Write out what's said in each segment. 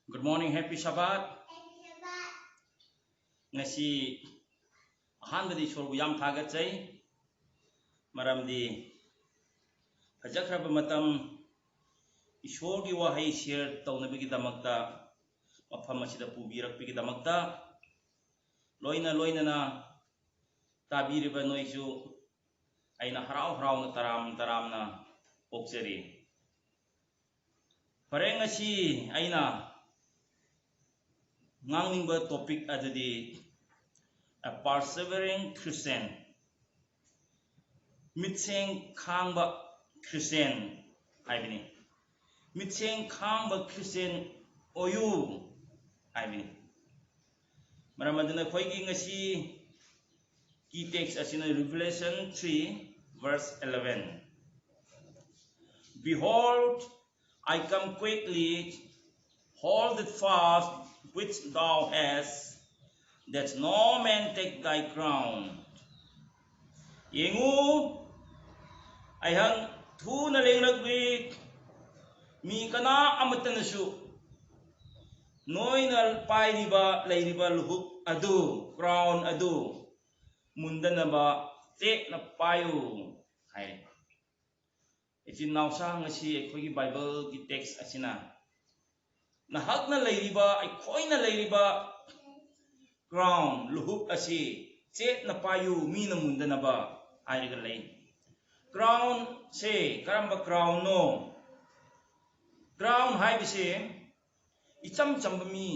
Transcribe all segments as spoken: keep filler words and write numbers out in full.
Good morning, happy Sabbath. Ngasi ꯑꯍꯥꯟꯕꯗꯤ ꯏꯁꯣꯔꯕꯨ ꯌꯥꯝ ꯊꯥꯒꯠꯆꯩ, ꯃꯔꯝꯗꯤ ꯐꯖꯈ꯭ꯔꯕ ꯃꯇꯝ ꯏꯁꯣꯔꯒꯤ ꯋꯥꯍꯩ share ꯇꯧꯅꯕꯒꯤꯗꯃꯛꯇ ꯃꯐꯝ ꯑꯁꯤꯗ ꯄꯨꯕꯤꯔꯛꯄꯒꯤꯗꯃꯛꯇ, ꯂꯣꯏꯅ ꯂꯣꯏꯅꯅ ꯇꯥꯕꯤꯔꯤꯕ ꯅꯣꯏꯁꯨ ꯑꯩꯅ ꯍꯔꯥꯎ ꯍꯔꯥꯎꯅ ꯇꯔꯥꯝ ꯇꯔꯥꯝꯅ ꯑꯣꯛꯆꯔꯤ꯫ ꯐꯔꯦ, ꯉꯁꯤ ꯑꯩꯅ ꯉꯥꯡꯅꯤꯡꯕ topic ꯑꯗꯨꯗꯤ A Persevering Christian, ꯃꯤꯠꯁꯦꯡ ꯈꯥꯡꯕ Christian ꯍꯥꯏꯕꯅꯤ꯫ ꯃꯤꯠꯁꯦꯡ ꯈꯥꯡꯕ Christian ꯑꯣꯏꯌꯨ ꯍꯥꯏꯕꯅꯤ꯫ ꯃꯔꯝ ꯑꯗꯨꯅ ꯑꯩꯈꯣꯏꯒꯤ ꯉꯁꯤ key text ꯑꯁꯤꯅ Revelation three verse eleven, "Behold, I come quickly, hold it fast which thou hast, that no man take thy crown." ꯌꯦꯡꯉꯨ, ꯑꯩꯍꯥꯛ ꯊꯨꯅ ꯂꯦꯡꯂꯛꯂꯤ, ꯃꯤ ꯀꯅꯥ ꯑꯃꯠꯇꯅꯁꯨ ꯅꯣꯏꯅ ꯄꯥꯏꯔꯤꯕ, ꯂꯩꯔꯤꯕ ꯂꯨꯍꯨꯞ ꯑꯗꯨ, crown ꯑꯗꯨ ꯃꯨꯟꯗꯅꯕ ꯆꯦꯠꯅ ꯄꯥꯏꯌꯨ ꯍꯥꯏꯔꯦ꯫ ꯏꯆꯤꯟ ꯏꯅꯥꯎꯁꯥ, ꯉꯁꯤ ꯑꯩꯈꯣꯏꯒꯤ Bible ꯒꯤ text ꯑꯁꯤꯅ ꯅꯍꯥꯛꯅ ꯂꯩꯔꯤꯕ, ꯑꯩꯈꯣꯏꯅ ꯂꯩꯔꯤꯕ crown, ꯂꯨꯍꯨꯞ ꯑꯁꯤ ꯆꯦꯠꯅ ꯄꯥꯏꯌꯨ, ꯃꯤꯅ ꯃꯨꯟꯗꯅꯕ ꯍꯥꯏꯔꯒ ꯂꯩ꯫ Crown ꯁꯦ ꯀꯔꯝꯕ crown ꯅꯣ? Crown ꯍꯥꯏꯕꯁꯦ ꯏꯆꯝ ꯆꯝꯕ ꯃꯤ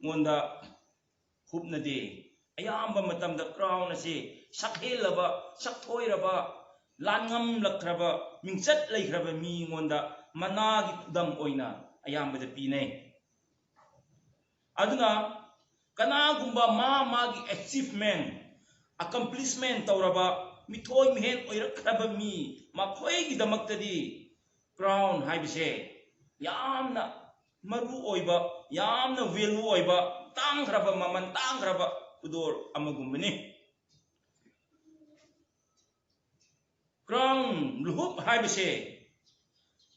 ꯉꯣꯟꯗ ꯍꯨꯞꯅꯗꯦ꯫ ꯑꯌꯥꯝꯕ ꯃꯇꯝꯗ crown ꯑꯁꯤ ꯁꯛꯍꯦꯜꯂꯕ, ꯁꯛꯊꯣꯏꯔꯕ, ꯂꯥꯟꯉꯝꯂꯛꯈ꯭ꯔꯕ, ꯃꯤꯡꯆꯠ ꯂꯩꯈ꯭ꯔꯕ ꯃꯤꯉꯣꯟꯗ ꯃꯅꯥꯒꯤ ꯈꯨꯗꯝ ꯑꯣꯏꯅ ꯑꯌꯥꯝꯕꯗ ꯄꯤꯅꯩ꯫ ꯑꯗꯨꯅ ꯀꯅꯥꯒꯨꯝꯕ ꯃꯥ ꯃꯥꯒꯤ achievement, accomplishment ꯇꯧꯔꯕ, ꯃꯤꯊꯣꯏ ꯃꯤꯍꯦꯟ ꯑꯣꯏꯔꯛꯈ꯭ꯔꯕ ꯃꯤ, ꯃꯈꯣꯏꯒꯤꯗꯃꯛꯇꯗꯤ crown ꯍꯥꯏꯕꯁꯦ ꯌꯥꯝꯅ ꯃꯔꯨ ꯑꯣꯏꯕ, ꯌꯥꯝꯅ value ꯑꯣꯏꯕ, ꯇꯥꯡꯈ꯭ꯔꯕ, ꯃꯃꯜ ꯇꯥꯡꯈ꯭ꯔꯕ ꯈꯨꯗꯣꯜ ꯑꯃꯒꯨꯝꯕꯅꯤ꯫ Crown, ꯂꯨꯍꯨꯞ ꯍꯥꯏꯕꯁꯦ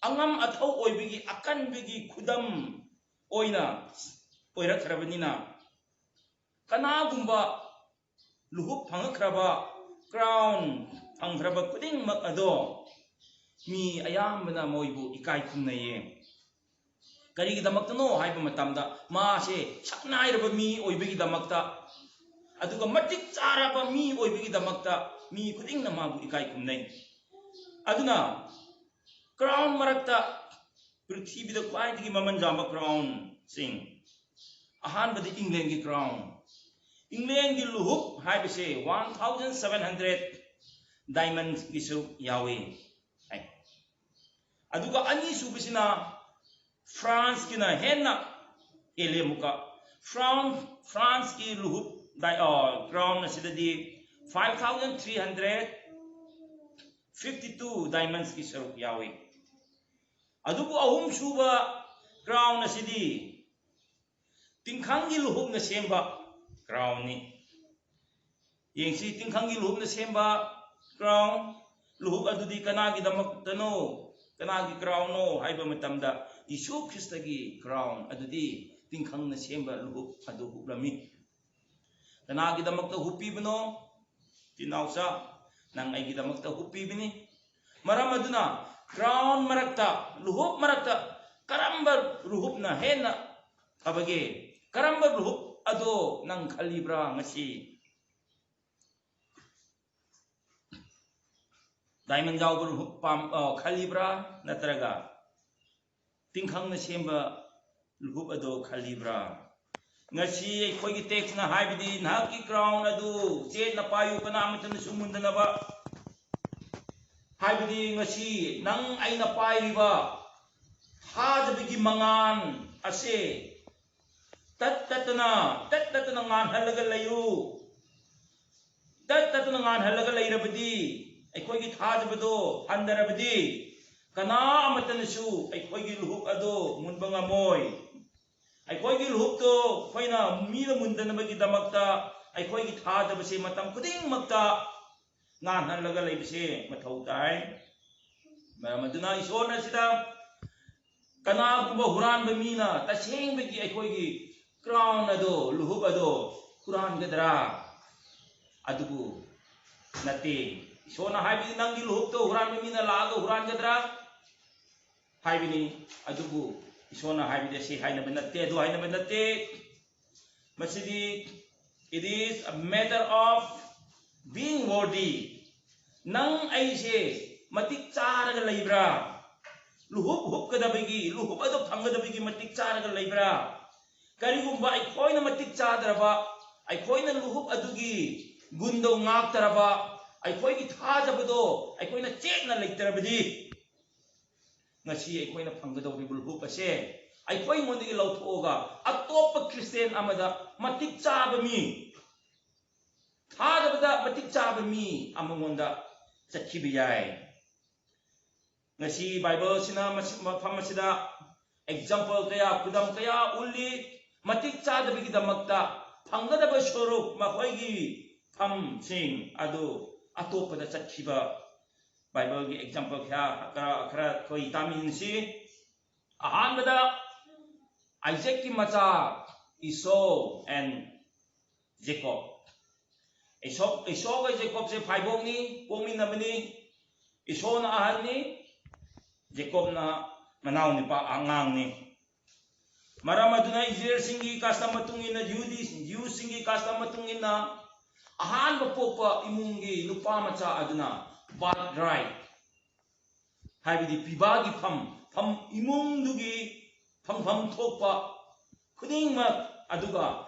ꯑꯉꯝ ꯑꯊꯧ ꯑꯣꯏꯕꯒꯤ ꯑꯀꯟꯕꯒꯤ ꯈꯨꯗꯝ ꯑꯣꯏꯅ ꯑꯣꯏꯔꯛꯈ꯭ꯔꯕꯅꯤꯅ, ꯀꯅꯥꯒꯨꯝꯕ ꯂꯨꯍꯨꯞ ꯐꯪꯉꯛꯈ꯭ꯔꯕ, ꯀ꯭ꯔꯥꯎꯟ ꯐꯪꯈ꯭ꯔꯕ ꯈꯨꯗꯤꯡꯃꯛ ꯑꯗꯣ ꯃꯤ ꯑꯌꯥꯝꯕꯅ ꯃꯣꯏꯕꯨ ꯏꯀꯥꯏ ꯈꯨꯝꯅꯩꯌꯦ꯫ ꯀꯔꯤꯒꯤꯗꯃꯛꯇꯅꯣ ꯍꯥꯏꯕ ꯃꯇꯝꯗ, ꯃꯥꯁꯦ ꯁꯛꯅꯥꯏꯔꯕ ꯃꯤ ꯑꯣꯏꯕꯒꯤꯗꯃꯛꯇ, ꯑꯗꯨꯒ ꯃꯇꯤꯛ ꯆꯥꯔꯕ ꯃꯤ ꯑꯣꯏꯕꯒꯤꯗꯃꯛꯇ ꯃꯤ ꯈꯨꯗꯤꯡꯅ ꯃꯥꯕꯨ ꯏꯀꯥꯏ ꯈꯨꯝꯅꯩ꯫ ꯑꯗꯨꯅ ꯀ꯭ꯔꯥꯎꯟ ꯃꯔꯛꯇ ꯄ꯭ꯔꯤꯊꯤꯕꯤꯗ ꯈ꯭ꯋꯥꯏꯗꯒꯤ ꯃꯃꯜ ꯌꯥꯝꯕ ꯀ꯭ꯔꯥꯎꯟꯁꯤꯡ, ꯑꯍꯥꯟꯕꯗꯤ ꯏꯪꯂꯦꯟꯒꯤ ꯀ꯭ꯔꯥꯎꯟ꯫ ꯏꯪꯂꯦꯟꯒꯤ ꯂꯨꯍꯨꯞ ꯍꯥꯏꯕꯁꯦ ꯋꯥꯟ ꯊꯥꯎꯖꯟ ꯁꯚꯦꯟ ꯍꯟꯗ꯭ꯔꯦꯠ ꯗꯥꯏꯃꯟꯒꯤꯁꯨ ꯌꯥꯎꯏ ꯍꯥꯏ꯫ ꯑꯗꯨꯒ ꯑꯅꯤꯁꯨꯕꯁꯤꯅ ꯐ꯭ꯔꯥꯟꯁꯀꯤꯅ ꯍꯦꯟꯅ ꯍꯦꯜꯂꯦ ꯑꯃꯨꯛꯀ꯫ ꯐ꯭ꯔꯥꯟ ꯐ꯭ꯔꯥꯟꯁꯀꯤ ꯂꯨꯍꯨꯞ ꯗꯥꯏ ꯑ, ꯀ꯭ꯔꯥꯎꯟ ꯑꯁꯤꯗꯗꯤ five thousand three hundred fifty two ꯗꯥꯏꯃꯟꯁꯀꯤ ꯁꯔꯨꯛ ꯌꯥꯎꯏ꯫ ꯑꯗꯨꯕꯨ ꯑꯍꯨꯝꯁꯨꯕ ꯀ꯭ꯔꯥꯎꯟ ꯑꯁꯤꯗꯤ ꯇꯤꯡꯈꯪꯒꯤ ꯂꯨꯍꯨꯞꯅ ꯁꯦꯝꯕ ꯀ꯭ꯔꯥꯎꯟꯅꯤ꯫ ꯌꯦꯡꯁꯤ, ꯇꯤꯡꯈꯪꯒꯤ ꯂꯨꯍꯨꯞꯅ ꯁꯦꯝꯕ ꯀ꯭ꯔꯥꯎꯟ, ꯂꯨꯍꯨꯞ ꯑꯗꯨꯗꯤ ꯀꯅꯥꯒꯤꯗꯃꯛꯇꯅꯣ, ꯀꯅꯥꯒꯤ ꯀ꯭ꯔꯥꯎꯟꯅꯣ ꯍꯥꯏꯕ ꯃꯇꯝꯗ, ꯌꯤꯁꯨ ꯈ꯭ꯔꯤꯁꯇꯒꯤ ꯀ꯭ꯔꯥꯎꯟ ꯑꯗꯨꯗꯤ ꯇꯤꯡꯈꯪꯅ ꯁꯦꯝꯕ ꯂꯨꯍꯨꯞ ꯑꯗꯨ ꯍꯨꯞꯂꯝꯃꯤ꯫ ꯀꯅꯥꯒꯤꯗꯃꯛꯇ ꯍꯨꯞꯄꯤꯕꯅꯣ? ꯇꯤꯅꯥꯎꯆꯥ, ꯅꯪ ꯑꯩꯒꯤꯗꯃꯛꯇ ꯍꯨꯞꯄꯤꯕꯅꯤ꯫ ꯃꯔꯝ ꯑꯗꯨꯅ ꯀ꯭ꯔꯥꯎꯟ ꯃꯔꯛꯇ, ꯂꯨꯍꯨꯞ ꯃꯔꯛꯇ ꯀꯔꯝꯕ ꯂꯨꯍꯨꯞꯅ ꯍꯦꯟꯅ ꯐꯕꯒꯦ? ꯀꯔꯝꯕ ꯂꯨꯍꯨꯞ ꯑꯗꯣ ꯅꯪ ꯈꯜꯂꯤꯕ꯭ꯔꯥ ꯉꯁꯤ? ꯗꯥꯏꯃꯟ ꯌꯥꯎꯕ ꯂꯨꯍꯨꯞ ꯄꯥꯝ-, ꯑ, ꯈꯜꯂꯤꯕ꯭ꯔꯥ? ꯅꯠꯇ꯭ꯔꯒ ꯇꯤꯡꯈꯪꯅ ꯁꯦꯝꯕ ꯂꯨꯍꯨꯞ ꯑꯗꯣ ꯈꯜꯂꯤꯕ꯭ꯔꯥ? ꯉꯁꯤ ꯑꯩꯈꯣꯏꯒꯤ ꯇꯦꯛꯁꯅ ꯍꯥꯏꯕꯗꯤ, "ꯅꯍꯥꯛꯀꯤ ꯀ꯭ꯔꯥꯎꯟ ꯑꯗꯨ ꯆꯦꯠꯅ ꯄꯥꯏꯌꯨ, ꯀꯅꯥ ꯑꯃꯠꯇꯅꯁꯨ ꯃꯨꯟꯗꯅꯕ"꯫ ꯍꯥꯏꯕꯗꯤ ꯉꯁꯤ ꯅꯪ ꯑꯩꯅ ꯄꯥꯏꯔꯤꯕ ꯊꯥꯖꯕꯒꯤ ꯃꯉꯥꯜ ꯑꯁꯦ ꯇꯠ ꯇꯠꯇꯅ, ꯇꯠ ꯇꯠꯇꯅ ꯉꯥꯟꯍꯜꯂꯒ ꯂꯩꯌꯨ꯫ ꯇꯠ ꯇꯠꯇꯅ ꯉꯥꯟꯍꯜꯂꯒ ꯂꯩꯔꯕꯗꯤ, ꯑꯩꯈꯣꯏꯒꯤ ꯊꯥꯖꯕꯗꯣ ꯍꯟꯊꯔꯕꯗꯤ, ꯀꯅꯥ ꯑꯃꯠꯇꯅꯁꯨ ꯑꯩꯈꯣꯏꯒꯤ ꯂꯨꯍꯨꯞ ꯑꯗꯣ ꯃꯨꯟꯕ ꯉꯝꯃꯣꯏ꯫ ꯑꯩꯈꯣꯏꯒꯤ ꯂꯨꯍꯨꯞꯇꯣ ꯑꯩꯈꯣꯏꯅ ꯃꯤꯅ ꯃꯨꯟꯗꯅꯕꯒꯤꯗꯃꯛꯇ ꯑꯩꯈꯣꯏꯒꯤ ꯊꯥꯖꯕꯁꯦ ꯃꯇꯝ ꯈꯨꯗꯤꯡꯃꯛꯇ ꯉꯥꯟꯍꯜꯂꯒ ꯂꯩꯕꯁꯦ ꯃꯊꯧ ꯇꯥꯏ꯫ ꯃꯔꯝ ꯑꯗꯨꯅ ꯏꯁꯣꯔꯅ ꯁꯤꯗ ꯀꯅꯥꯒꯨꯝꯕ ꯍꯨꯔꯥꯟꯕ ꯃꯤꯅ ꯇꯁꯦꯡꯕꯒꯤ ꯑꯩꯈꯣꯏꯒꯤ crown ꯑꯗꯣ, ꯂꯨꯍꯨꯞ ꯑꯗꯣ ꯍꯨꯔꯥꯟꯒꯗ꯭ꯔꯥ? ꯑꯗꯨꯕꯨ ꯅꯠꯇꯦ꯫ ꯏꯁꯣꯔꯅ ꯍꯥꯏꯕꯗꯤ, "ꯅꯪꯒꯤ ꯂꯨꯍꯨꯞꯇꯣ ꯍꯨꯔꯥꯟꯕ ꯃꯤꯅ ꯂꯥꯛꯑꯒ ꯍꯨꯔꯥꯟꯒꯗ꯭ꯔꯥ?" ꯍꯥꯏꯕꯅꯤ꯫ ꯑꯗꯨꯕꯨ ꯏꯁꯣꯔꯅ ꯍꯥꯏꯕꯗꯤ ꯑꯁꯤ ꯍꯥꯏꯅꯕ ꯅꯠꯇꯦ, ꯑꯗꯨ ꯍꯥꯏꯅꯕ ꯅꯠꯇꯦ꯫ ꯃꯁꯤꯗꯤ, it is a matter of being worthy. ꯅꯪ ꯑꯩꯁꯦ ꯃꯇꯤꯛ ꯆꯥꯔꯒ ꯂꯩꯕ꯭ꯔꯥ? ꯂꯨꯍꯨꯞ ꯍꯨꯞꯀꯗꯕꯒꯤ, ꯂꯨꯍꯨꯞ ꯑꯗꯨ ꯐꯪꯒꯗꯕꯒꯤ ꯃꯇꯤꯛ ꯆꯥꯔꯒ ꯂꯩꯕ꯭ꯔꯥ? ꯀꯔꯤꯒꯨꯝꯕ ꯑꯩꯈꯣꯏꯅ ꯃꯇꯤꯛ ꯆꯥꯗ꯭ꯔꯕ, ꯑꯩꯈꯣꯏꯅ ꯂꯨꯍꯨꯞ ꯑꯗꯨꯒꯤ ꯒꯨꯟꯗꯣ ꯉꯥꯛꯇ꯭ꯔꯕ, ꯑꯩꯈꯣꯏꯒꯤ ꯊꯥꯖꯕꯗꯣ ꯑꯩꯈꯣꯏꯅ ꯆꯦꯠꯅ ꯂꯩꯇ꯭ꯔꯕꯗꯤ, ꯉꯁꯤ ꯑꯩꯈꯣꯏꯅ ꯐꯪꯒꯗꯧꯔꯤꯕ ꯂꯨꯍꯨꯞ ꯑꯁꯦ ꯑꯩꯈꯣꯏꯉꯣꯟꯗꯒꯤ ꯂꯧꯊꯣꯛꯑꯒ ꯑꯇꯣꯞꯄ ꯈ꯭ꯔꯤꯁꯇꯤꯌꯥꯟ ꯑꯃꯗ, ꯃꯇꯤꯛ ꯆꯥꯕ ꯃꯤ, ꯊꯥꯖꯕꯗ ꯃꯇꯤꯛ ꯆꯥꯕ ꯃꯤ ꯑꯃꯉꯣꯟꯗ ꯆꯠꯈꯤꯕ ꯌꯥꯏ꯫ ꯉꯁꯤ ꯕꯥꯏꯕꯜꯁꯤꯅ ꯃꯁꯤ-, ꯃꯐꯝ ꯑꯁꯤꯗ example ꯀꯌꯥ, ꯈꯨꯗꯝ ꯀꯌꯥ ꯎꯠꯂꯤ꯫ ꯃꯇꯤꯛ ꯆꯥꯗꯕꯒꯤꯗꯃꯛꯇ ꯐꯪꯒꯗꯕ ꯁꯔꯨꯛ, ꯃꯈꯣꯏꯒꯤ ꯐꯝꯁꯤꯡ ꯑꯗꯨ ꯑꯇꯣꯞꯄꯗ ꯆꯠꯈꯤꯕ ꯕꯥꯏꯕꯜꯒꯤ example ꯈꯔ, ꯈꯔ, ꯈꯔ ꯑꯩꯈꯣꯏ ꯇꯥꯃꯤꯟꯁꯤ꯫ ꯑꯍꯥꯟꯕꯗ, ꯑꯥꯏꯖꯦꯛꯀꯤ ꯃꯆꯥ ꯏꯁꯣ and ꯖꯦꯀꯣꯕ꯫ ꯏꯁꯣ, ꯏꯁꯣꯒ ꯖꯦꯀꯣꯕꯁꯦ ꯐꯥꯏꯕꯣꯛꯅꯤ, ꯄꯣꯛꯃꯤꯟꯅꯕꯅꯤ꯫ ꯏꯁꯣꯅ ꯑꯍꯟꯅꯤ, ꯖꯦꯀꯣꯕꯅ ꯃꯅꯥꯎ ꯅꯨꯄꯥ ꯑꯉꯥꯡꯅꯤ꯫ ꯃꯔꯝ ꯑꯗꯨꯅ ꯏꯖꯔꯦꯜꯁꯤꯡꯒꯤ custom ꯃꯇꯨꯡ ꯏꯟꯅ, ꯌꯨꯗꯤ-, ꯌꯨꯁꯤꯡꯒꯤ custom ꯃꯇꯨꯡ ꯏꯟꯅ, ꯑꯍꯥꯟꯕ ꯄꯣꯛꯄ ꯏꯃꯨꯡꯒꯤ ꯅꯨꯄꯥ ꯃꯆꯥ ꯑꯗꯨꯅ birthright, ꯍꯥꯏꯕꯗꯤ ꯄꯤꯕꯥꯒꯤ ꯐꯝ, ꯐꯝ, ꯏꯃꯨꯡꯗꯨꯒꯤ ꯐꯪꯐꯝ ꯊꯣꯛꯄ ꯈꯨꯗꯤꯡꯃꯛ, ꯑꯗꯨꯒ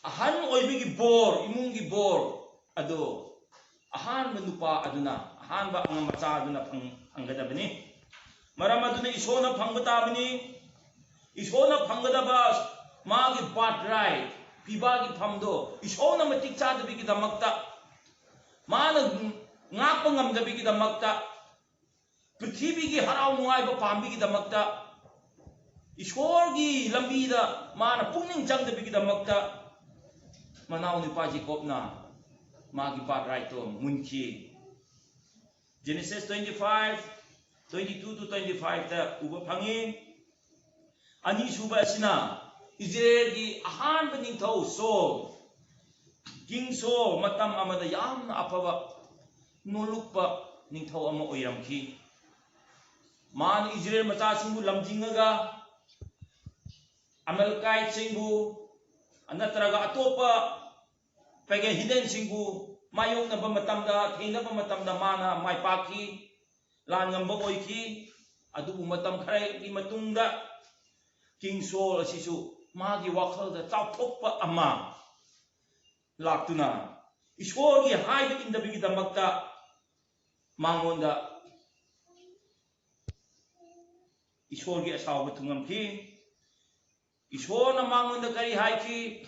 ꯑꯍꯟ ꯑꯣꯏꯕꯒꯤ ꯕꯣꯔ, ꯏꯃꯨꯡꯒꯤ ꯕꯣꯔ ꯑꯗꯨ ꯑꯍꯥꯟꯕ ꯅꯨꯄꯥ ꯑꯗꯨꯅ, ꯑꯍꯥꯟꯕ ꯑꯉꯥꯡ ꯃꯆꯥ ꯑꯗꯨꯅ ꯐꯪ-, ꯐꯪꯒꯗꯕꯅꯤ꯫ ꯃꯔꯝ ꯑꯗꯨꯅ ꯏꯁꯣꯔꯅ ꯐꯪꯕ ꯇꯥꯕꯅꯤ꯫ ꯏꯁꯣꯔꯅ ꯐꯪꯒꯗꯕ ꯃꯥꯒꯤ birthright, ꯄꯤꯕꯥꯒꯤ ꯐꯝꯗꯣ ꯏꯁꯣꯔꯅ ꯃꯇꯤꯛ ꯆꯥꯗꯕꯒꯤꯗꯃꯛꯇ, ꯃꯥꯅ ꯉꯥꯛꯄ ꯉꯝꯗꯕꯒꯤꯗꯃꯛꯇ, ꯄ꯭ꯔꯤꯊꯤꯕꯤꯒꯤ ꯍꯔꯥꯎ ꯅꯨꯡꯉꯥꯏꯕ ꯄꯥꯝꯕꯒꯤꯗꯃꯛꯇ, ꯏꯁꯣꯔꯒꯤ ꯂꯝꯕꯤꯗ ꯃꯥꯅ ꯄꯨꯛꯅꯤꯡ ꯆꯪꯗꯕꯒꯤꯗꯃꯛꯇ, ꯃꯅꯥꯎ ꯅꯨꯄꯥ ꯖꯦꯀꯣꯕꯅ ꯃꯥꯒꯤ birthright to ꯃꯨꯟꯈꯤ꯫ Genesis twenty five, twenty two to twenty five ꯇ ꯎꯕ ꯐꯪꯉꯤ꯫ ꯑꯅꯤꯁꯨꯕ ꯑꯁꯤꯅ ꯏꯖꯔꯦꯜꯒꯤ ꯑꯍꯥꯟꯕ ꯅꯤꯡꯊꯧ ꯁꯣꯜ, ꯀꯤꯡ ꯁꯣꯜ ꯃꯇꯝ ꯑꯃꯗ ꯌꯥꯝꯅ ꯑꯐꯕ ꯅꯣꯜꯂꯨꯛꯄ ꯅꯤꯡꯊꯧ ꯑꯃ ꯑꯣꯏꯔꯝꯈꯤ꯫ ꯃꯥꯅ ꯏꯖꯔꯦꯜ ꯃꯆꯥꯁꯤꯡꯕꯨ ꯂꯝꯖꯤꯡꯉꯒ ꯑꯃꯦꯂꯤꯀꯥꯏꯠꯁꯤꯡꯕꯨ ꯅꯠꯇ꯭ꯔꯒ ꯑꯇꯣꯞꯄ ꯄꯦꯒꯟ ꯍꯤꯗꯟꯁꯤꯡꯕꯨ ꯃꯥꯌꯣꯛꯅꯕ ꯃꯇꯝꯗ, ꯊꯦꯡꯅꯕ ꯃꯇꯝꯗ ꯃꯥꯅ ꯃꯥꯏ ꯄꯥꯛꯈꯤ, ꯂꯥꯟ ꯉꯝꯕ ꯑꯣꯏꯈꯤ꯫ ꯑꯗꯨꯕꯨ ꯃꯇꯝ ꯈꯔꯒꯤ ꯃꯇꯨꯡꯗ ꯀꯤꯡ ꯁꯣꯜ ꯑꯁꯤꯁꯨ ꯃꯥꯒꯤ ꯋꯥꯈꯜꯗ ꯆꯥꯎꯊꯣꯛꯄ ꯑꯃ ꯂꯥꯛꯇꯨꯅ ꯏꯁꯣꯔꯒꯤ ꯍꯥꯏꯕ ꯏꯟꯗꯕꯒꯤꯗꯃꯛꯇ ꯃꯉꯣꯟꯗ ꯏꯁꯣꯔꯒꯤ ꯑꯁꯥꯎꯕ ꯊꯨꯡꯉꯝꯈꯤ꯫ ꯏꯁꯣꯔꯅ ꯃꯉꯣꯟꯗ ꯀꯔꯤ ꯍꯥꯏꯈꯤ?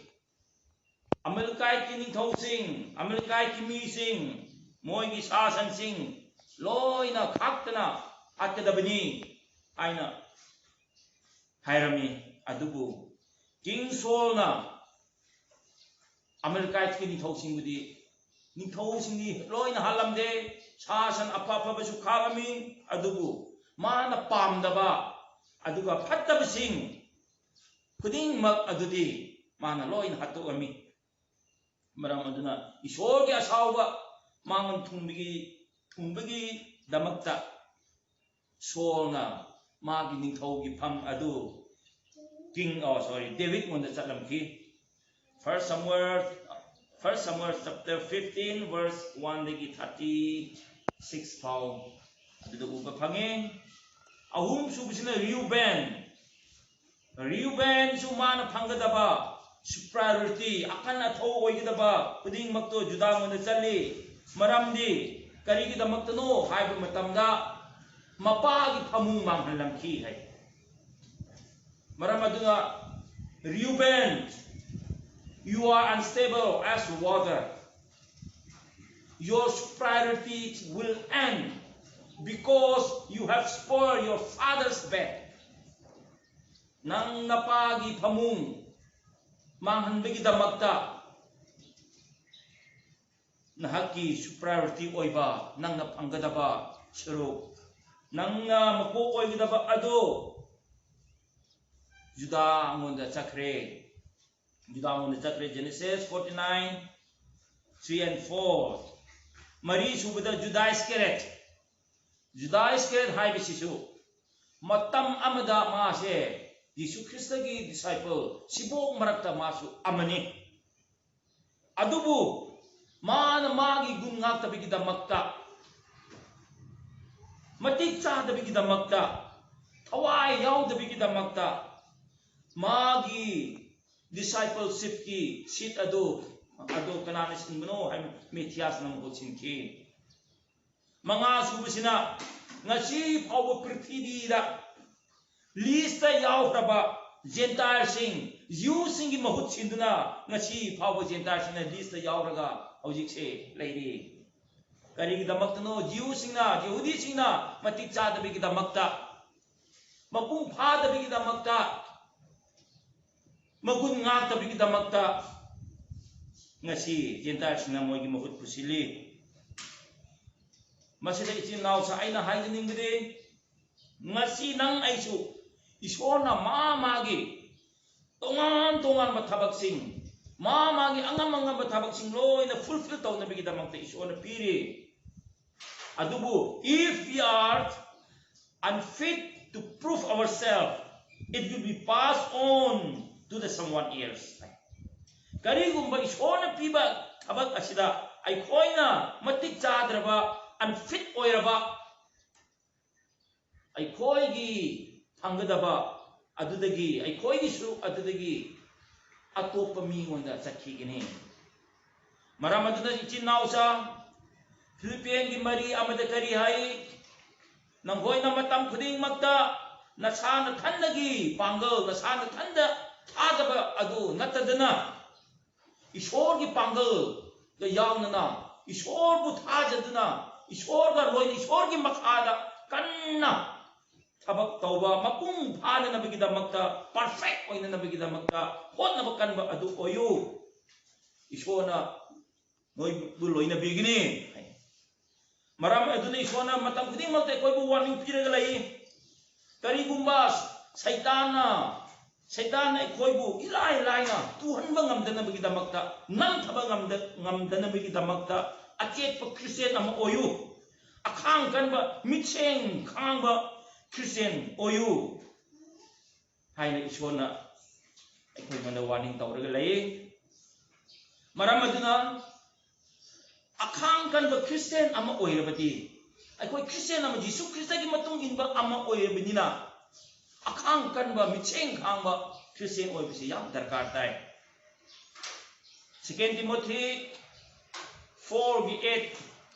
ꯑꯃꯦꯂꯤꯀꯥꯏꯠꯀꯤ ꯅꯤꯡꯊꯧꯁꯤꯡ, ꯑꯃꯦꯂꯤꯀꯥꯏꯠꯀꯤ ꯃꯤꯁꯤꯡ, ꯃꯣꯏꯒꯤ ꯁꯥ ꯁꯟꯁꯤꯡ ꯂꯣꯏꯅ ꯈꯥꯛꯇꯅ ꯍꯥꯠꯀꯗꯕꯅꯤ ꯍꯥꯏꯅ ꯍꯥꯏꯔꯝꯃꯤ꯫ ꯑꯗꯨꯕꯨ ꯀꯤꯡ ꯁꯣꯜꯅ ꯑꯃꯦꯂꯤꯀꯥꯏꯠꯀꯤ ꯅꯤꯡꯊꯧꯁꯤꯡꯕꯨꯗꯤ, ꯅꯤꯡꯊꯧꯁꯤꯡꯗꯤ ꯂꯣꯏꯅ ꯍꯥꯠꯂꯝꯗꯦ, ꯁꯥ ꯁꯟ ꯑꯐ ꯑꯐꯕꯁꯨ ꯈꯥꯛꯂꯝꯃꯤ꯫ ꯑꯗꯨꯕꯨ ꯃꯥꯅ ꯄꯥꯝꯗꯕ ꯑꯗꯨꯒ ꯐꯠꯇꯕꯁꯤꯡ ꯈꯨꯗꯤꯡꯃꯛ ꯑꯗꯨꯗꯤ ꯃꯥꯅ ꯂꯣꯏꯅ ꯍꯥꯠꯇꯣꯛꯂꯝꯃꯤ꯫ ꯃꯔꯝ ꯑꯗꯨꯅ ꯏꯁꯣꯔꯒꯤ ꯑꯁꯥꯎꯕ ꯃꯉꯣꯟ ꯊꯨꯡꯕꯒꯤ, ꯊꯨꯡꯕꯒꯤꯗꯃꯛꯇ ꯁꯣꯜꯅ ꯃꯥꯒꯤ ꯅꯤꯡꯊꯧꯒꯤ ꯐꯝ ꯑꯗꯨ ꯀꯤꯡ, ꯑꯣ, ꯁꯣꯔꯤ, ꯗꯦꯕꯤꯠꯉꯣꯟꯗ ꯆꯠꯂꯝꯈꯤ꯫ First Samuel, First Samuel chapter fifteen verse one ꯗꯒꯤ thirty six ꯐꯥꯎ ꯑꯗꯨꯗ ꯎꯕ ꯐꯪꯉꯤ꯫ ꯑꯍꯨꯝꯁꯨꯕꯁꯤꯅ ꯔꯤꯎꯕꯦꯟ꯫ ꯔꯤꯎꯕꯦꯟꯁꯨ ꯃꯥꯅ ꯐꯪꯒꯗꯕ superiority, ꯑꯀꯟ ꯑꯊꯧ ꯑꯣꯏꯒꯗꯕ ꯈꯨꯗꯤꯡꯃꯛꯇꯣ ꯖꯨꯗꯥꯉꯣꯟꯗ ꯆꯠꯂꯤ꯫ ꯃꯔꯝꯗꯤ ꯀꯔꯤꯒꯤꯗꯃꯛꯇꯅꯣ ꯍꯥꯏꯕ ꯃꯇꯝꯗ ꯃꯄꯥꯒꯤ ꯐꯃꯨꯡ ꯃꯥꯡꯍꯜꯂꯝꯈꯤ ꯍꯥꯏ꯫ ꯃꯔꯝ ꯑꯗꯨꯅ Reuben, you are unstable as water. Your superiority will end because you have spoiled your father's bed. ꯅꯪ ꯅꯄꯥꯒꯤ ꯐꯃꯨꯡ ꯃꯥꯡꯍꯟꯕꯒꯤꯗꯃꯛꯇ ꯅꯍꯥꯛꯀꯤ superiority ꯑꯣꯏꯕ, ꯅꯪꯅ ꯐꯪꯒꯗꯕ ꯁꯔꯨꯛ, ꯅꯪꯅ ꯃꯀꯣꯛ ꯑꯣꯏꯒꯗꯕ ꯑꯗꯨ ꯖꯨꯗꯥ ꯑꯩꯉꯣꯟꯗ ꯆꯠꯈ꯭ꯔꯦ꯫ ꯖꯨꯗꯥ ꯑꯩꯉꯣꯟꯗ ꯆꯠꯈ꯭ꯔꯦ꯫ Genesis forty nine, three and four. ꯃꯔꯤ ꯁꯨꯕꯗ ꯖꯨꯗꯥ ꯏꯁꯀꯦꯔꯦꯠ꯫ ꯖꯨꯗꯥ ꯏꯁꯀꯦꯔꯦꯠ ꯍꯥꯏꯕꯁꯤꯁꯨ ꯃꯇꯝ ꯑꯃꯗ ꯃꯥꯁꯦ ꯌꯤꯁꯨ ꯈ꯭ꯔꯤꯁꯇꯒꯤ disciple, ꯁꯤꯕꯣꯛ ꯃꯔꯛꯇ ꯃꯥꯁꯨ ꯑꯃꯅꯤ꯫ ꯑꯗꯨꯕꯨ ꯃꯥꯅ ꯃꯥꯒꯤ ꯒꯨꯟ ꯉꯥꯛꯇꯕꯒꯤꯗꯃꯛꯇ, ꯃꯇꯤꯛ ꯆꯥꯗꯕꯒꯤꯗꯃꯛꯇ, ꯊꯋꯥꯏ ꯌꯥꯎꯗꯕꯒꯤꯗꯃꯛꯇ, ꯃꯥꯒꯤ discipleshipꯀꯤ seat ꯑꯗꯨ, ꯑꯗꯨ ꯀꯅꯥꯅ ꯁꯤꯟꯕꯅꯣ ꯍꯥꯏꯕ ꯃꯦꯊꯤꯌꯥꯁꯅ ꯃꯍꯨꯠ ꯁꯤꯟꯈꯤ꯫ ꯃꯉꯥ ꯁꯨꯕꯁꯤꯅ ꯉꯁꯤ ꯐꯥꯎꯕ ꯄ꯭ꯔꯤꯊꯤꯕꯤꯗ listꯇ ꯌꯥꯎꯈ꯭ꯔꯕ Gentileꯁꯤꯡ, Jewꯁꯤꯡꯒꯤ ꯃꯍꯨꯠ ꯁꯤꯟꯗꯨꯅ ꯉꯁꯤ ꯐꯥꯎꯕ Gentileꯁꯤꯡꯅ listꯇ ꯌꯥꯎꯔꯒ ꯍꯧꯖꯤꯛꯁꯦ ꯂꯩꯔꯤ꯫ ꯀꯔꯤꯒꯤꯗꯃꯛꯇꯅꯣ Jewꯁꯤꯡꯅ, ꯌꯍꯨꯗꯤꯁꯤꯡꯅ ꯃꯇꯤꯛ ꯆꯥꯗꯕꯒꯤꯗꯃꯛꯇ, ꯃꯄꯨꯡ ꯐꯥꯗꯕꯒꯤꯗꯃꯛꯇ, ꯃꯒꯨꯟ ꯉꯥꯛꯇꯕꯒꯤꯗꯃꯛꯇ ꯉꯁꯤ Gentileꯁꯤꯡꯅ ꯃꯣꯏꯒꯤ ꯃꯍꯨꯠ ꯄꯨꯁꯤꯜꯂꯤ꯫ ꯃꯁꯤꯗ ꯏꯆꯤꯟ ꯏꯅꯥꯎꯁ ꯑꯩꯅ ꯍꯥꯏꯖꯅꯤꯡꯕꯗꯤ, ꯉꯁꯤ ꯅꯪ ꯑꯩꯁꯨ ꯏꯁꯣꯔꯅ ꯃꯥ ꯃꯥꯒꯤ ꯇꯣꯉꯥꯟ ꯇꯣꯉꯥꯟꯕ ꯊꯕꯛꯁꯤꯡ, ꯃꯥ ꯃꯥꯒꯤ ꯑꯉꯝ ꯑꯉꯝꯕ ꯊꯕꯛꯁꯤꯡ ꯂꯣꯏꯅ fulfill ꯇꯧꯅꯕꯒꯤꯗꯃꯛꯇ ꯏꯁꯣꯔꯅ ꯄꯤꯔꯤ꯫ ꯑꯗꯨꯕꯨ if we are unfit to prove ourselves, it will be passed on to the someone else. ꯀꯔꯤꯒꯨꯝꯕ ꯏꯁꯣꯔꯅ ꯄꯤꯕ ꯊꯕꯛ ꯑꯁꯤꯗ ꯑꯩꯈꯣꯏꯅ ꯃꯇꯤꯛ ꯆꯥꯗ꯭ꯔꯕ, unfit ꯑꯣꯏꯔꯕ, ꯑꯩꯈꯣꯏꯒꯤ ꯐꯪꯒꯗꯕ ꯑꯗꯨꯗꯒꯤ, ꯑꯩꯈꯣꯏꯒꯤ ꯁꯔꯨꯛ ꯑꯗꯨꯗꯒꯤ ꯑꯇꯣꯞꯄ ꯃꯤꯉꯣꯟꯗ ꯆꯠꯈꯤꯒꯅꯤ꯫ ꯃꯔꯝ ꯑꯗꯨꯅ ꯏꯆꯤꯟ ꯏꯅꯥꯎꯁ, ꯐꯤꯂꯤꯄꯤꯌꯟꯒꯤ ꯃꯔꯤ ꯑꯃꯗ ꯀꯔꯤ ꯍꯥꯏ? ꯅꯈꯣꯏꯅ ꯃꯇꯝ ꯈꯨꯗꯤꯡꯃꯛꯇ ꯅꯁꯥ ꯅꯊꯟꯗꯒꯤ ꯄꯥꯡꯒꯜ, ꯅꯁꯥ ꯅꯊꯟꯗ ꯊꯥꯖꯕ ꯑꯗꯨ ꯅꯠꯇꯗꯅ, ꯏꯁꯣꯔꯒꯤ ꯄꯥꯡꯒꯜꯒ ꯌꯥꯎꯅꯅ, ꯏꯁꯣꯔꯕꯨ ꯊꯥꯖꯗꯨꯅ, ꯏꯁꯣꯔꯒ ꯂꯣꯏꯅ, ꯏꯁꯣꯔꯒꯤ ꯃꯈꯥꯗ ꯀꯟꯅ ꯊꯕꯛ ꯇꯧꯕ, ꯃꯄꯨꯡ ꯐꯥꯅꯅꯕꯒꯤꯗꯃꯛꯇ, perfect ꯑꯣꯏꯅꯅꯕꯒꯤꯗꯃꯛꯇ ꯍꯣꯠꯅꯕ ꯀꯟꯕ ꯑꯗꯨ ꯑꯣꯏꯌꯨ꯫ ꯏꯁꯣꯔꯅ ꯅꯣꯏꯕꯨ ꯂꯣꯏꯅꯕꯤꯒꯅꯤ꯫ ꯃꯔꯝ ꯑꯗꯨꯅ ꯏꯁꯣꯔꯅ ꯃꯇꯝ ꯈꯨꯗꯤꯡꯃꯛꯇ ꯑꯩꯈꯣꯏꯕꯨ ꯋꯥꯔꯅꯤꯡ ꯄꯤꯔꯒ ꯂꯩ꯫ ꯀꯔꯤꯒꯨꯝꯕ ꯁꯩꯇꯥꯟꯅ ꯁꯩꯇꯥꯟꯅ ꯑꯩꯈꯣꯏꯕꯨ ꯏꯂꯥꯏ ꯂꯥꯏꯅ ꯇꯨꯍꯟꯕ ꯉꯝꯗꯅꯕꯒꯤꯗꯃꯛꯇ, ꯅꯝꯊꯕ ꯉꯝꯗ- ꯉꯝꯗꯅꯕꯒꯤꯗꯃꯛꯇ ꯑꯆꯦꯠꯄ ꯈ꯭ꯔꯤꯁꯇꯤꯌꯥꯟ ꯑꯃ ꯑꯣꯏꯌꯨ꯫ ꯑꯈꯥꯡ ꯀꯟꯕ, ꯃꯤꯠꯁꯦꯡ ꯈꯥꯡꯕ ꯈ꯭ꯔꯤꯁꯇꯤꯌꯥꯟ ꯑꯣꯏꯌꯨ ꯍꯥꯏꯅ ꯏꯁꯣꯔꯅ ꯑꯩꯈꯣꯏꯉꯣꯟꯗ ꯋꯥꯔꯅꯤꯡ ꯇꯧꯔꯒ ꯂꯩ꯫ ꯃꯔꯝ ꯑꯗꯨꯅ ꯑꯈꯥꯡ ꯀꯟꯕ ꯈ꯭ꯔꯤꯁꯇꯤꯌꯥꯟ ꯑꯃ ꯑꯣꯏꯔꯕꯗꯤ, ꯑꯩꯈꯣꯏ ꯈ꯭ꯔꯤꯁꯇꯤꯌꯥꯟ ꯑꯃ, ꯖꯤꯁꯨ ꯈ꯭ꯔꯤꯁꯇꯒꯤ ꯃꯇꯨꯡ ꯏꯟꯕ ꯑꯃ ꯑꯣꯏꯔꯕꯅꯤꯅ, ꯑꯈꯥꯡ ꯀꯟꯕ, ꯃꯤꯠꯁꯦꯡ ꯈꯥꯡꯕ ꯈ꯭ꯔꯤꯁꯇꯤꯌꯥꯟ ꯑꯣꯏꯕꯁꯤ ꯌꯥꯝ ꯗꯔꯀꯥꯔ ꯇꯥꯏ꯫ Second Timothy four ꯒꯤ eight,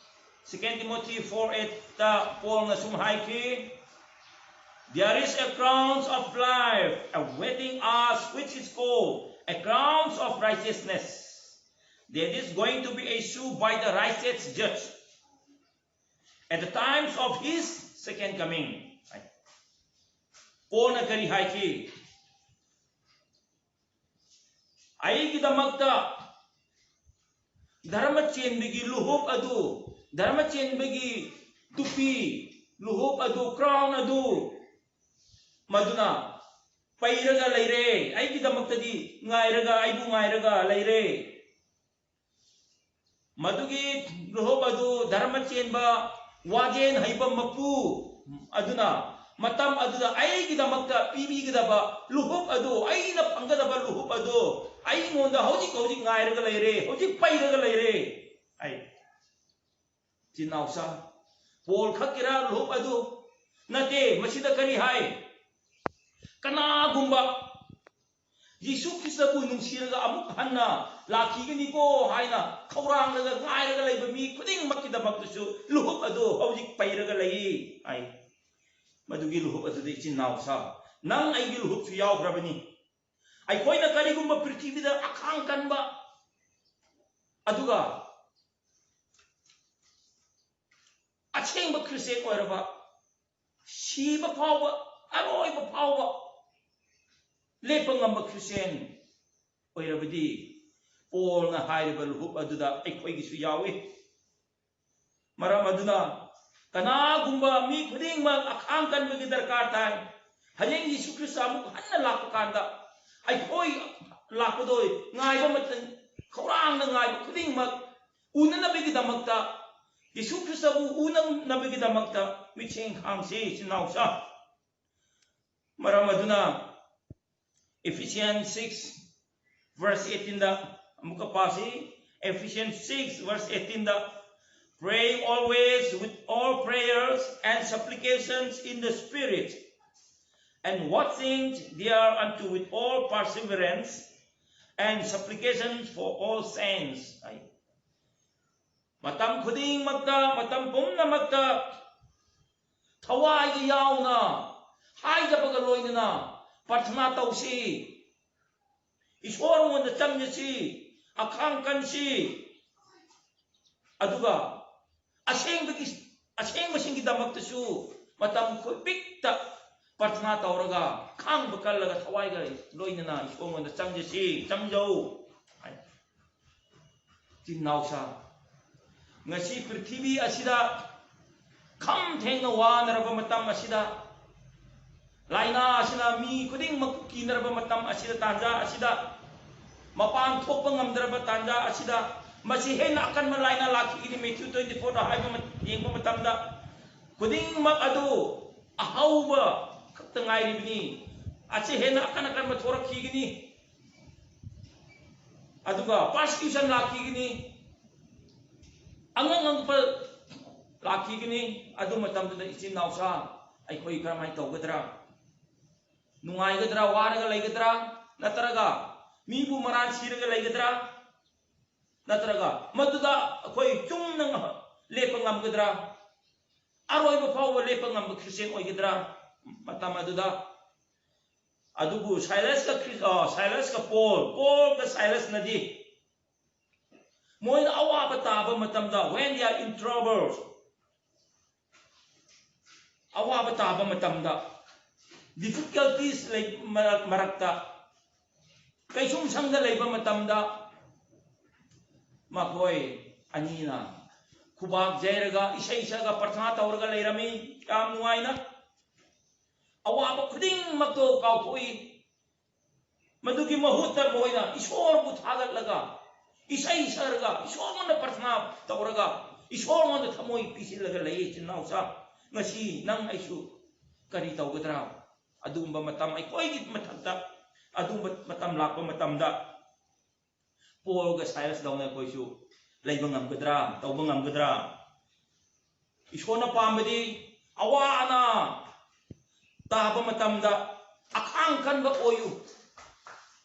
Second Timothy four eight ꯇ ꯄꯣꯜꯅ ꯁꯨꯝ ꯍꯥꯏꯈꯤ, "There is a crown of life awaiting us, which is called a crown of righteousness, that is going to be issued by the righteous judge at the times of his second coming." ꯄꯣꯜꯅ ꯀꯔꯤ ꯍꯥꯏꯈꯤ? "ꯑꯩꯒꯤꯗꯃꯛꯇ ꯙꯔꯃ ꯆꯦꯟꯕꯒꯤ ꯂꯨꯍꯨꯞ ꯑꯗꯨ, ꯙꯔꯃ ꯆꯦꯟꯕꯒꯤ ꯇꯨꯄꯤ, ꯂꯨꯍꯨꯞ ꯑꯗꯨ, crown ꯑꯗꯨ, ꯃꯗꯨꯅ ꯄꯩꯔꯒ ꯂꯩꯔꯦ꯫ ꯑꯩꯒꯤꯗꯃꯛꯇꯗꯤ ꯉꯥꯏꯔꯒ, ꯑꯩꯕꯨ ꯉꯥꯏꯔꯒ ꯂꯩꯔꯦ꯫ ꯃꯗꯨꯒꯤ ꯂꯨꯍꯨꯞ ꯑꯗꯨ ꯙꯔꯃ ꯆꯦꯟꯕ, ꯋꯥꯖꯦꯟ ꯍꯩꯕ ꯃꯄꯨ ꯑꯗꯨꯅ ꯃꯇꯝ ꯑꯗꯨꯗ ꯑꯩꯒꯤꯗꯃꯛꯇ ꯄꯤꯕꯤꯒꯗꯕ ꯂꯨꯍꯨꯞ ꯑꯗꯨ, ꯑꯩꯅ ꯐꯪꯒꯗꯕ ꯂꯨꯍꯨꯞ ꯑꯗꯨ ꯑꯩꯉꯣꯟꯗ ꯍꯧꯖꯤꯛ ꯍꯧꯖꯤꯛ ꯉꯥꯏꯔꯒ ꯂꯩꯔꯦ, ꯍꯧꯖꯤꯛ ꯄꯩꯔꯒ ꯂꯩꯔꯦ" ꯍꯥꯏ꯫ ꯏꯆꯤꯟ ꯏꯅꯥꯎꯁꯥ, ꯄꯣꯜ ꯈꯛꯀꯤꯔꯥ ꯂꯨꯍꯨꯞ ꯑꯗꯨ? ꯅꯠꯇꯦ꯫ ꯃꯁꯤꯗ ꯀꯔꯤ ꯍꯥꯏ? ꯀꯅꯥꯒꯨꯝꯕ ꯌꯤꯁꯨ ꯈ꯭ꯔꯤꯁꯇꯕꯨ ꯅꯨꯡꯁꯤꯔꯒ ꯑꯃꯨꯛ ꯍꯟꯅ ꯂꯥꯛꯈꯤꯒꯅꯤꯀꯣ ꯍꯥꯏꯅ ꯈꯧꯔꯥꯡꯂꯒ ꯉꯥꯏꯔꯒ ꯂꯩꯕ ꯃꯤ ꯈꯨꯗꯤꯡꯃꯛꯀꯤꯗꯃꯛꯇꯁꯨ ꯂꯨꯍꯨꯞ ꯑꯗꯨ ꯍꯧꯖꯤꯛ ꯄꯩꯔꯒ ꯂꯩ ꯍꯥꯏ꯫ ꯃꯗꯨꯒꯤ ꯂꯨꯍꯨꯞ ꯑꯗꯨꯗ, ꯏꯆꯤꯟ ꯏꯅꯥꯎꯁꯥ, ꯅꯪ ꯑꯩꯒꯤ ꯂꯨꯍꯨꯞꯁꯨ ꯌꯥꯎꯈ꯭ꯔꯕꯅꯤ꯫ ꯑꯩꯈꯣꯏꯅ ꯀꯔꯤꯒꯨꯝꯕ ꯄ꯭ꯔꯤꯊꯤꯕꯤꯗ ꯑꯈꯥꯡ ꯀꯟꯕ, ꯑꯗꯨꯒ ꯑꯁꯦꯡꯕ ꯈ꯭ꯔꯤꯁꯇꯤꯌꯥꯟ ꯑꯣꯏꯔꯕ, ꯁꯤꯕ ꯐꯥꯎꯕ, ꯑꯔꯣꯏꯕ ꯐꯥꯎꯕ ꯂꯦꯞꯄ ꯉꯝꯕ ꯈ꯭ꯔꯤꯁꯇꯤꯌꯥꯟ ꯑꯣꯏꯔꯕꯗꯤ, ꯄꯣꯜꯅ ꯍꯥꯏꯔꯤꯕ ꯂꯨꯍꯨꯞ ꯑꯗꯨꯗ ꯑꯩꯈꯣꯏꯒꯤꯁꯨ ꯌꯥꯎꯏ꯫ ꯃꯔꯝ ꯑꯗꯨꯅ ꯀꯅꯥꯒꯨꯝꯕ ꯃꯤ ꯈꯨꯗꯤꯡꯃꯛ ꯑꯈꯥꯡ ꯀꯟꯕꯒꯤ ꯗꯔꯀꯥꯔ ꯇꯥꯏ꯫ ꯍꯌꯦꯡ ꯌꯤꯁꯨ ꯈ꯭ꯔꯤꯁꯇ ꯑꯃꯨꯛ ꯍꯟꯅ ꯂꯥꯛꯄ ꯀꯥꯟꯗ ꯑꯩꯈꯣꯏ ꯂꯥꯛꯄꯗꯣ ꯉꯥꯏꯕ ꯃꯇꯝ, ꯈꯧꯔꯥꯡꯅ ꯉꯥꯏꯕ ꯈꯨꯗꯤꯡꯃꯛ ꯎꯅꯅꯕꯒꯤꯗꯃꯛꯇ, ꯌꯤꯁꯨ ꯈ꯭ꯔꯤꯁꯇꯕꯨ ꯎꯅꯅꯕꯒꯤꯗꯃꯛꯇ ꯃꯤꯠꯁꯦꯡ ꯈꯥꯡꯁꯤ, ꯏꯆꯤꯟ ꯏꯅꯥꯎꯁꯥ꯫ ꯃꯔꯝ ꯑꯗꯨꯅ Ephesians six verse eighteen ꯗ ꯑꯃꯨꯛꯀ ꯄꯥꯁꯤ꯫ Ephesians six verse eighteen the, "Praying always with all prayers and supplications in the Spirit, and watching thereunto with all perseverance and supplications for all saints." ꯍꯥꯏ꯫ ꯃꯇꯝ ꯈꯨꯗꯤꯡꯃꯛꯇ, ꯃꯇꯝ ꯄꯨꯝꯅꯃꯛꯇ ꯊꯋꯥꯏꯒ ꯌꯥꯎꯅ, ꯍꯥꯏꯖꯕꯒ ꯂꯣꯏꯅꯅ ꯄ꯭ꯔꯊꯅꯥ ꯇꯧꯁꯤ꯫ ꯏꯁꯣꯔꯉꯣꯟꯗ ꯆꯪꯖꯁꯤ, ꯑꯈꯥꯡ ꯀꯟꯁꯤ꯫ ꯑꯗꯨꯒ ꯑꯁꯦꯡꯕꯒꯤ, ꯑꯁꯦꯡꯕꯁꯤꯡꯒꯤꯗꯃꯛꯇꯁꯨ ꯃꯇꯝ ꯈꯨꯗꯤꯡꯃꯛꯇ ꯄ꯭ꯔꯊꯅꯥ ꯇꯧꯔꯒ, ꯈꯥꯡꯕ ꯀꯜꯂꯒ, ꯊꯋꯥꯏꯒ ꯂꯣꯏꯅꯅ ꯏꯁꯣꯔꯉꯣꯟꯗ ꯆꯪꯖꯁꯤ, ꯆꯪꯖꯧ ꯍꯥꯏ꯫ ꯏꯆꯤꯟ ꯏꯅꯥꯎꯁꯥ, ꯉꯁꯤ ꯄ꯭ꯔꯤꯊꯤꯕꯤ ꯑꯁꯤꯗ ꯈꯝ ꯊꯦꯡꯅ ꯋꯥꯅꯔꯕ ꯃꯇꯝ ꯑꯁꯤꯗ, ꯂꯥꯏꯅꯥ ꯑꯁꯤꯅ ꯃꯤ ꯈꯨꯗꯤꯡꯃꯛ ꯀꯤꯅꯔꯕ ꯃꯇꯝ ꯑꯁꯤꯗ, ꯇꯥꯟꯖꯥ ꯑꯁꯤꯗ, ꯃꯄꯥꯟ ꯊꯣꯛꯄ ꯉꯝꯗ꯭ꯔꯕ ꯇꯥꯟꯖꯥ ꯑꯁꯤꯗ, ꯃꯁꯤ ꯍꯦꯟꯅ ꯑꯀꯟꯕ ꯂꯥꯏꯅꯥ ꯂꯥꯛꯈꯤꯒꯅꯤ꯫ Matthew twenty four ꯗ ꯍꯥꯏꯕ ꯃ-, ꯌꯦꯡꯕ ꯃꯇꯝꯗ, ꯈꯨꯗꯤꯡꯃꯛ ꯑꯗꯨ ꯑꯍꯧꯕ ꯈꯛꯇ ꯉꯥꯏꯔꯤꯕꯅꯤ꯫ ꯑꯁꯤ ꯍꯦꯟꯅ ꯑꯀꯟ ꯑꯀꯟꯕ ꯊꯣꯔꯛꯈꯤꯒꯅꯤ꯫ ꯑꯗꯨꯒ persecution ꯂꯥꯛꯈꯤꯒꯅꯤ, ꯑꯉꯛ ꯑꯉꯛꯄ ꯂꯥꯛꯈꯤꯒꯅꯤ꯫ ꯑꯗꯨ ꯃꯇꯝꯗꯨꯗ ꯏꯆꯤꯟ ꯏꯅꯥꯎꯁꯥ, ꯑꯩꯈꯣꯏ ꯀꯔꯝꯍꯥꯏꯅ ꯇꯧꯒꯗ꯭ꯔꯥ? ꯅꯨꯡꯉꯥꯏꯒꯗ꯭ꯔꯥ? ꯋꯥꯔꯒ ꯂꯩꯒꯗ꯭ꯔꯥ? ꯅꯠꯇ꯭ꯔꯒ ꯃꯤꯕꯨ ꯃꯔꯥꯟ ꯁꯤꯔꯒ ꯂꯩꯒꯗ꯭ꯔꯥ? ꯅꯠꯇ꯭ꯔꯒ ꯃꯗꯨꯗ ꯑꯩꯈꯣꯏ ꯆꯨꯝꯅ ꯂꯦꯞꯄ ꯉꯝꯒꯗ꯭ꯔꯥ? ꯑꯔꯣꯏꯕ ꯐꯥꯎꯕ ꯂꯦꯞꯄ ꯉꯝꯕ ꯈ꯭ꯔꯤꯁꯇꯤꯌꯟ ꯑꯣꯏꯒꯗ꯭ꯔꯥ ꯃꯇꯝ ꯑꯗꯨꯗ? ꯑꯗꯨꯕꯨ ꯁꯥꯏꯂꯁꯀ ꯈ꯭ꯔꯤ-, ꯑ, ꯁꯥꯏꯂꯁꯀ ꯄꯣꯜ, ꯄꯣꯜꯒ ꯁꯥꯏꯂꯁꯅꯗꯤ ꯃꯣꯏꯅ ꯑꯋꯥꯕ ꯇꯥꯕ ꯃꯇꯝꯗ, when they are in trouble, ꯑꯋꯥꯕ ꯇꯥꯕ ꯃꯇꯝꯗ, difficulties ꯂꯩ-, ꯃꯔꯛ-, ꯃꯔꯛꯇ, ꯀꯩꯁꯨꯝꯁꯪꯗ ꯂꯩꯕ ꯃꯇꯝꯗ, ꯃꯈꯣꯏ ꯑꯅꯤꯅ ꯈꯨꯕꯥꯛ ꯌꯩꯔꯒ, ꯏꯁꯩ ꯁꯛꯑꯒ, ꯄ꯭ꯔꯊꯅꯥ ꯇꯧꯔꯒ ꯂꯩꯔꯝꯃꯤ꯫ ꯌꯥꯝ ꯅꯨꯡꯉꯥꯏꯅ꯫ ꯑꯋꯥꯕ ꯈꯨꯗꯤꯡꯃꯛꯇꯣ ꯀꯥꯎꯊꯣꯛꯏ꯫ ꯃꯗꯨꯒꯤ ꯃꯍꯨꯠꯇ ꯃꯣꯏꯅ ꯏꯁꯣꯔꯕꯨ ꯊꯥꯒꯠꯂꯒ, ꯏꯁꯩ ꯁꯛꯔꯒ, ꯏꯁꯣꯔꯉꯣꯟꯗ ꯄ꯭ꯔꯊꯅꯥ ꯇꯧꯔꯒ, ꯏꯁꯣꯔꯉꯣꯟꯗ ꯊꯃꯣꯏ ꯄꯤꯁꯤꯜꯂꯒ ꯂꯩꯌꯦ꯫ ꯏꯆꯤꯟ ꯏꯅꯥꯎꯁꯥ, ꯉꯁꯤ ꯅꯪ ꯑꯩꯁꯨ ꯀꯔꯤ ꯇꯧꯒꯗ꯭ꯔꯥ? ꯑꯗꯨꯒꯨꯝꯕ ꯃꯇꯝ ꯑꯩꯈꯣꯏꯒꯤ ꯃꯊꯛꯇ, ꯑꯗꯨꯒꯨꯝꯕ ꯃꯇꯝ ꯂꯥꯛꯄ ꯃꯇꯝꯗ ꯄꯣꯜꯒ ꯁꯥꯏꯂꯁꯗꯧꯅ ꯑꯩꯈꯣꯏꯁꯨ ꯂꯩꯕ ꯉꯝꯒꯗ꯭ꯔꯥ, ꯇꯧꯕ ꯉꯝꯒꯗ꯭ꯔꯥ? ꯏꯁꯣꯔꯅ ꯄꯥꯝꯕꯗꯤ ꯑꯋꯥ ꯑꯅꯥ ꯇꯥꯕ ꯃꯇꯝꯗ ꯑꯈꯥꯡ ꯀꯟꯕ ꯑꯣꯏꯌꯨ꯫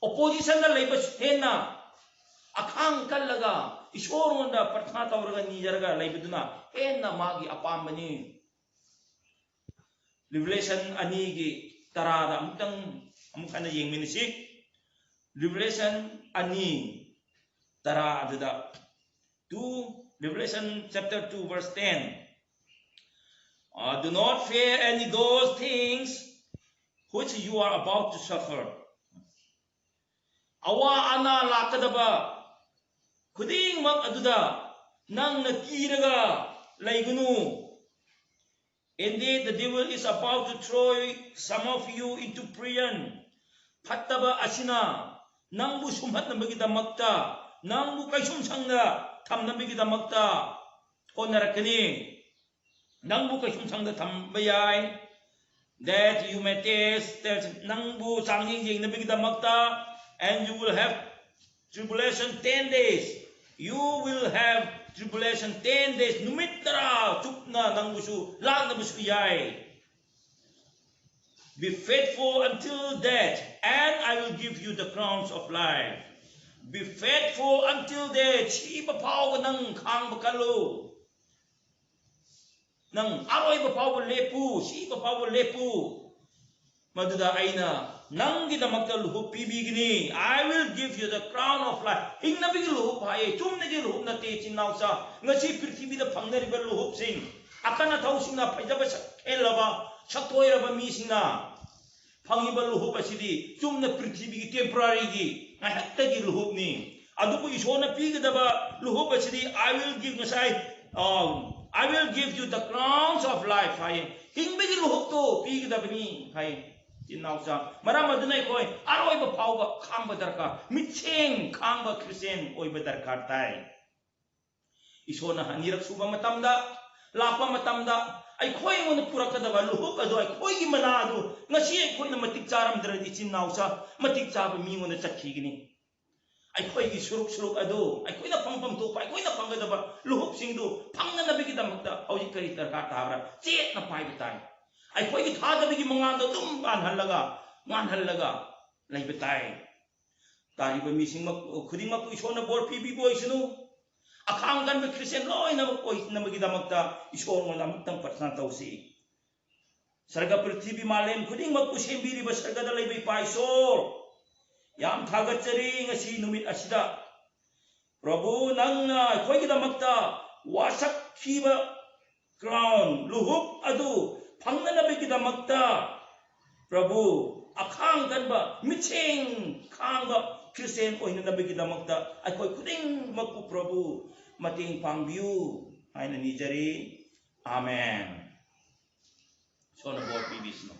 ꯑꯣꯄꯣꯖꯤꯁꯟꯗ ꯂꯩꯕ ꯍꯦꯟꯅ ꯑꯈꯥꯡ ꯀꯜꯂꯒ ꯏꯁꯣꯔꯉꯣꯟꯗ ꯄ꯭ꯔꯊꯅꯥ ꯇꯧꯔꯒ ꯅꯤꯖꯔꯒ ꯂꯩꯕꯗꯨꯅ ꯍꯦꯟꯅ ꯃꯥꯒꯤ ꯑꯄꯥꯝꯕꯅꯤ꯫ Revelation ꯑꯅꯤꯒꯤ ꯇꯔꯥꯗ ꯑꯃꯨꯛꯇꯪ ꯑꯃꯨꯛ ꯍꯟꯅ ꯌꯦꯡꯃꯤꯟꯅꯁꯤ꯫ Revelation ꯑꯅꯤ ꯇꯔꯥ ꯑꯗꯨꯗ, two, Revelation chapter two verse ten. Uh, "Do not fear any those things which you are about to suffer." ꯑꯋꯥ ꯑꯅꯥ ꯂꯥꯛꯀꯗꯕ ꯈꯨꯗꯤꯡꯃꯛ ꯑꯗꯨꯗ ꯅꯪꯅ ꯀꯤꯔꯒ ꯂꯩꯒꯅꯨ꯫ "Indeed, the devil is about to throw some of you into prison." ꯐꯠꯇꯕ ꯑꯁꯤꯅ ꯅꯪꯕꯨ ꯁꯨꯝꯍꯠꯅꯕꯒꯤꯗꯃꯛꯇ, ꯅꯪꯕꯨ ꯀꯩꯁꯨꯝꯁꯪꯗ ꯊꯝꯅꯕꯒꯤꯗꯃꯛꯇ ꯍꯣꯠꯅꯔꯛꯀꯅꯤ꯫ ꯅꯪꯕꯨ ꯀꯩꯁꯨꯝꯁꯪꯗ ꯊꯝꯕ ꯌꯥꯏ꯫ "That you may test," ꯅꯪꯕꯨ ꯆꯥꯡꯌꯦꯡ ꯌꯦꯡꯅꯕꯒꯤꯗꯃꯛꯇ, "and you will have tribulation ten days." You will have tribulation ten days. ꯅꯨꯃꯤꯠ ꯇꯔꯥ ꯆꯨꯞꯅ ꯅꯪꯕꯨꯁꯨ ꯂꯥꯛꯅꯕꯁꯨ ꯌꯥꯏ꯫ "Be faithful until death, and I will give you the crowns of life." Be faithful until death. ꯁꯤꯕ ꯐꯥꯎꯕ ꯅꯪ ꯈꯥꯡꯕ ꯀꯜꯂꯨ꯫ ꯅꯪ ꯑꯔꯣꯏꯕ ꯐꯥꯎꯕ ꯂꯦꯞꯄꯨ, ꯁꯤꯕ ꯐꯥꯎꯕ ꯂꯦꯞꯄꯨ꯫ ꯃꯗꯨꯗ ꯑꯩꯅ ꯅꯪꯒꯤꯗꯃꯛꯇ ꯂꯨꯍꯨꯞ ꯄꯤꯕꯤꯒꯅꯤ꯫ "I will give you the crown of life." ꯍꯤꯡꯅꯕꯒꯤ ꯂꯨꯍꯨꯞ ꯍꯥꯏꯌꯦ, ꯆꯨꯝꯅꯒꯤ ꯂꯨꯍꯨꯞ ꯅꯠꯇꯦ, ꯏꯆꯤꯟ ꯏꯅꯥꯎꯁꯥ꯫ ꯉꯁꯤ ꯄ꯭ꯔꯤꯊꯤꯕꯤꯗ ꯐꯪꯅꯔꯤꯕ ꯂꯨꯍꯨꯞꯁꯤꯡ, ꯑꯀꯟ ꯑꯊꯧꯁꯤꯡꯅ ꯐꯖꯕ ꯁꯛ ꯍꯦꯜꯂꯕ, ꯁꯛꯇꯣꯏꯔꯕ ꯃꯤꯁꯤꯡꯅ ꯐꯪꯉꯤꯕ ꯂꯨꯍꯨꯞ ꯑꯁꯤꯗꯤ ꯆꯨꯝꯅ ꯄ꯭ꯔꯤꯊꯤꯕꯤꯒꯤ temporaryꯒꯤ, ꯉꯥꯏꯍꯥꯛꯇꯒꯤ ꯂꯨꯍꯨꯞꯅꯤ꯫ ꯑꯗꯨꯕꯨ ꯏꯁꯣꯔꯅ ꯄꯤꯒꯗꯕ ꯂꯨꯍꯨꯞ ꯑꯁꯤꯗꯤ, "I will give," ꯉꯁꯥꯏ "Oh, I will give you the crowns of life" ꯍꯥꯏꯌꯦ꯫ "ꯍꯤꯡꯕꯒꯤ ꯂꯨꯍꯨꯞꯇꯣ ꯄꯤꯒꯗꯕꯅꯤ" ꯍꯥꯏꯌꯦ꯫ ꯏꯆꯤꯟ ꯏꯅꯥꯎꯁꯥ, ꯃꯔꯝ ꯑꯗꯨꯅ ꯑꯩꯈꯣꯏ ꯑꯔꯣꯏꯕ ꯐꯥꯎꯕ ꯈꯥꯡꯕ ꯗꯔꯀꯥꯔ, ꯃꯤꯠꯁꯦꯡ ꯈꯥꯡꯕ ꯈ꯭ꯔꯤꯁꯇꯤꯌꯥꯟ ꯑꯣꯏꯕ ꯗꯔꯀꯥꯔ ꯇꯥꯏ꯫ ꯏꯁꯣꯔꯅ ꯑꯅꯤꯔꯛ ꯁꯨꯕ ꯃꯇꯝꯗ ꯂꯥꯛꯄ ꯃꯇꯝꯗ ꯑꯩꯈꯣꯏ ꯑꯩꯉꯣꯟꯗ ꯄꯨꯔꯛꯀꯗꯕ ꯂꯨꯍꯨꯞ ꯑꯗꯨ ꯑꯩꯈꯣꯏꯒꯤ ꯃꯅꯥ ꯑꯗꯨ ꯉꯁꯤ ꯑꯩꯈꯣꯏꯅ ꯃꯇꯤꯛ ꯆꯥꯔꯝꯗ꯭ꯔꯗꯤ ꯏꯆꯤꯟ ꯏꯅꯥꯎꯁꯥ, ꯃꯇꯤꯛ ꯆꯥꯕ ꯃꯤꯉꯣꯟꯗ ꯆꯠꯈꯤꯒꯅꯤ꯫ ꯑꯩꯈꯣꯏꯒꯤ ꯁꯨꯔꯨꯛ ꯁꯨꯔꯨꯛ ꯑꯗꯨ, ꯑꯩꯈꯣꯏꯅ ꯐꯪꯐꯝ ꯊꯣꯛꯄ, ꯑꯩꯈꯣꯏꯅ ꯐꯪꯒꯗꯕ ꯂꯨꯍꯨꯞꯁꯤꯡꯗꯨ ꯐꯪꯅꯅꯕꯒꯤꯗꯃꯛꯇ ꯍꯧꯖꯤꯛ ꯀꯔꯤ ꯗꯔꯀꯥꯔ ꯇꯥꯕ꯭ꯔꯥ? ꯆꯦꯠꯅ ꯄꯥꯏꯕ ꯇꯥꯏ꯫ ꯑꯩꯈꯣꯏꯒꯤ ꯊꯥꯗꯕꯒꯤ ꯃꯉꯥꯜꯗꯣ ꯑꯗꯨꯝ ꯉꯥꯟꯍꯜꯂꯒ, ꯉꯥꯟꯍꯜꯂꯒ ꯂꯩꯕ ꯇꯥꯏ꯫ ꯇꯥꯔꯤꯕ ꯃꯤꯁꯤꯡꯃꯛ ꯈꯨꯗꯤꯡꯃꯛꯄꯨ ꯏꯁꯣꯔꯅ ꯕꯣꯔ ꯄꯤꯕꯤꯕ ꯑꯣꯏꯁꯅꯨ꯫ ꯑꯈꯥꯡ ꯀꯟꯕ ꯈ꯭ꯔꯤꯁꯇꯤꯌꯥꯟ ꯂꯣꯏꯅꯃꯛ ꯑꯣꯏꯅꯕꯒꯤꯗꯃꯛꯇ ꯏꯁꯣꯔꯉꯣꯟꯗ ꯑꯃꯨꯛꯇꯪ ꯄ꯭ꯔꯊꯅꯥ ꯇꯧꯁꯤ꯫ ꯁꯔꯒ ꯄ꯭ꯔꯤꯊꯤꯕꯤ ꯃꯥꯂꯦꯝ ꯈꯨꯗꯤꯡꯃꯛꯄꯨ ꯁꯦꯝꯕꯤꯔꯤꯕ ꯁꯔꯒꯗ ꯂꯩꯕ ꯏꯄꯥ ꯏꯁꯣꯔ, ꯌꯥꯝ ꯊꯥꯒꯠꯆꯔꯤ ꯉꯁꯤ ꯅꯨꯃꯤꯠ ꯑꯁꯤꯗ꯫ ꯄ꯭ꯔꯚꯨ, ꯅꯪꯅ ꯑꯩꯈꯣꯏꯒꯤꯗꯃꯛꯇ ꯋꯥꯁꯛꯈꯤꯕ ꯀ꯭ꯔꯥꯎꯟ, ꯂꯨꯍꯨꯞ ꯑꯗꯨ ꯐꯪꯅꯅꯕꯒꯤꯗꯃꯛꯇ, ꯄ꯭ꯔꯚꯨ, ꯑꯈꯥꯡ ꯀꯟꯕ, ꯃꯤꯠꯁꯦꯡ ꯈꯥꯡꯕ ꯈ꯭ꯔꯤꯁꯇꯤꯌꯥꯟ ꯑꯣꯏꯅꯅꯕꯒꯤꯗꯃꯛꯇ ꯑꯩꯈꯣꯏ ꯈꯨꯗꯤꯡꯃꯛꯄꯨ ꯄ꯭ꯔꯚꯨ ꯃꯇꯦꯡ ꯄꯥꯡꯕꯤꯌꯨ ꯍꯥꯏꯅ ꯅꯤꯖꯔꯤ꯫ ꯑꯥꯃꯦꯟ꯫ ꯏꯁꯣꯔꯅ ꯕꯣꯔ ꯄꯤꯕꯤꯁꯅꯨ꯫